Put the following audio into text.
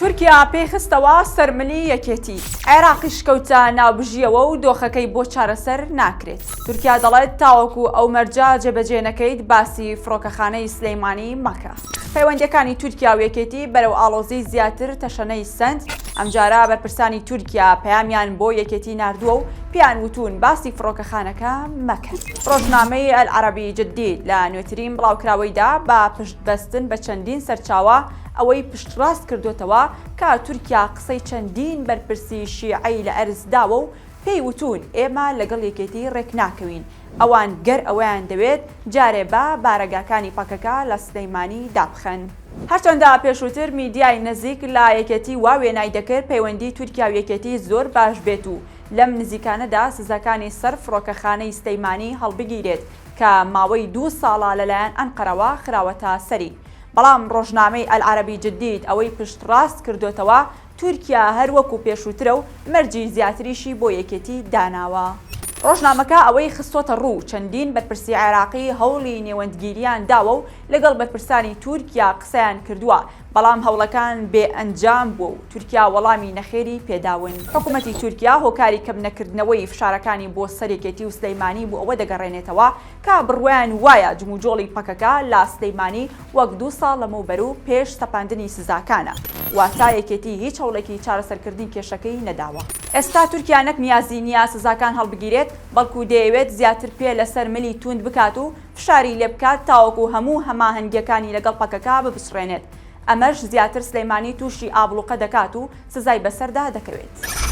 تورکیا پێی خستەوە سەر ملی یەکێتی، عێراقیش کەوتە ناوبژییەوە و دۆخەکەی بۆ چارەسەر ناکرێت. تورکیا دەڵێت تاوەکو ئەو مەرجە جێبەجێ نەکەیت باسی فڕۆکەخانەی سلەیمانی مەکە. پەیوەندییەکانی تورکیا و یەکێتی بەرەو ئاڵۆزی زیاتر تەشەنەی سەند، ئەمجارە بەرپرسانی تورکیا پەیامیان بۆ یەکێتی ناردووە و پێیان وتوون باسی فڕۆکەخانەکە مەکەن. ڕۆژنامەی ئەلعەرەبی جدید لە نوێترین بڵاوکراوەیدا بە پشتبەستن بە چەندین سەرچاوە ئەوەی پشتڕاست کردۆتەوە کە تورکیا قسەی چەندین بەرپرسی شیعەی لە ئەرز داوە و پێی وتوون ئێمە لەگەڵ یەکێتی ڕێکناکەوین، ئەوان گەر ئەوەیان دەوێت جارێ با بارەگاکانی پەکەکە لە سلەیمانی دابخەن. هەرچەندە پێشووتر میدیای نزیک لە یەکێتی وا وێنای دەکرد پەیوەندی تورکیا و یەکێتی زۆر باش بێت و لەم نزیکانەدا سزاکانی سەر فڕۆکەخانەی سلەیمانی هەڵبگیرێت کە ماوەی دوو ساڵە لەلایەن ئەنقەرەوە خراوەتە سەری بەڵام ڕۆژنامەی ئەلعەرەبی جدید ئەوەی پشتڕاست کردۆتەوە تورکیا هەر وەکو پێشووترە و مەرجی زیاتریشی بۆ یەکێتی داناوە. ڕۆژنامەکە ئەوەی خستۆتە ڕوو، چەندین بەرپرسی عێراقی هەوڵی نێوەندگیریان داوە و لەگەڵ بەرپرسانی تورکیا قسەیان کردووە، بەڵام هەوڵەکان بێ ئەنجام بووە و تورکیا وەڵامی نەخێری پێداون. حکومەتی تورکیا هۆکاری کەمنەکردنەوەی فشارەکانی بۆ سەر یەکێتی و سلەیمانی بۆ ئەوە دەگەڕێنێتەوە کە بڕوایان وایە جموجۆڵی پەکەکە لە سلیمانی وەک دوو ساڵ لەمەوبەر و پێش سەپاندنی سزاکانە، واتە یەکێتی هیچ هەوڵێکی چارەسەرکردنی کێشەکەی نەداوە. ئێستا تورکیا نەک نیازی نییە سزاکان هەڵبگیرێت، بەڵکو دەیەوێت زیاتر پێ لەسەر ملی توند بکات و فشاری لێبکات تاوەکو هەموو هەماهەنگییەکانی لەگەڵ پەکەکە بپچڕێنێت، ئەمەش زیاتر سلیمانی تووشی ئابڵوقە دەکات و سزای بەسەردا دەکەوێت.